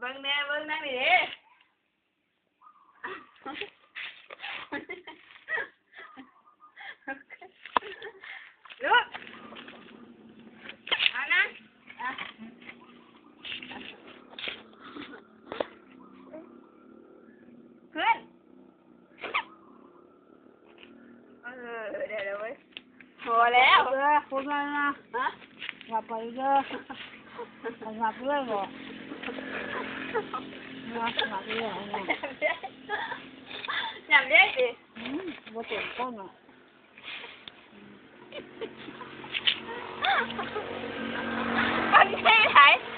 ເບິ່ງແດ່ ເບິ່ງນາງນີ້ເດ້ ລຸກ ເອົານາງ ອ່ະ ຂຶ້ນ ເອີ ໄດ້ແລ້ວເວີຍ ພໍແລ້ວ ເອີ ຄົນນັ້ນນະ ຮະ ຫຍັບໄປເດີ ຫຍັບເລີຍບໍ ຫຍັບເລີຍ ຫຍັບເລີຍຕິ ອືມ ບໍ່ເຕັມຄົນນະ ມັນເທ່ໄດ໋.